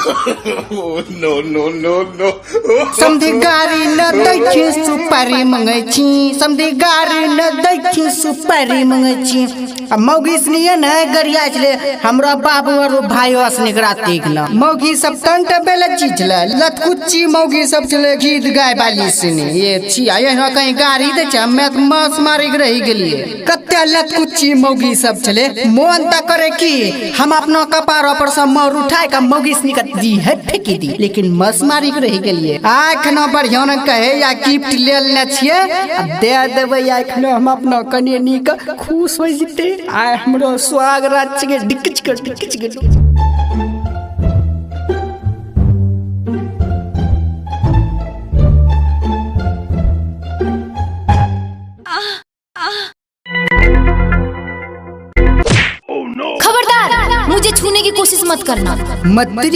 No, no, no, no. समधी गाड़ी न दै छी, सुपारी मंगै छी। समधी गाड़ी न दै छी, सुपारी मंगै छी। आ मौगी सनिए ने गरिया छलै हमरा बाबू और भाई असनी रातिक न। मौगी सब तंट बेले चीज छलै, लतकुच्ची मौगी सब छलै गीत गाय बाली सनी। ये छी एहनो कहीं गाड़ी दै छै, हमे तऽ मांस मारी के रहि गेलिए। कते लतकुच्ची मौगी सब छलै, मोन तऽ करे कि हम अपना कपार पर से मोर उठाय के मौगी सनी के दी है फेंकी दी, लेकिन मस मारी के रहि गेलिए। एखनो बढ़िया न कहे या गिफ्ट लेल ने छियै, आ दे देबै एखनो हम अपना कनिए नीक खुश हो जते। आइ हमरो स्वागत छै डिकच के डिकच के। खबरदार, मुझे छूने की कोशिश मत करना। मत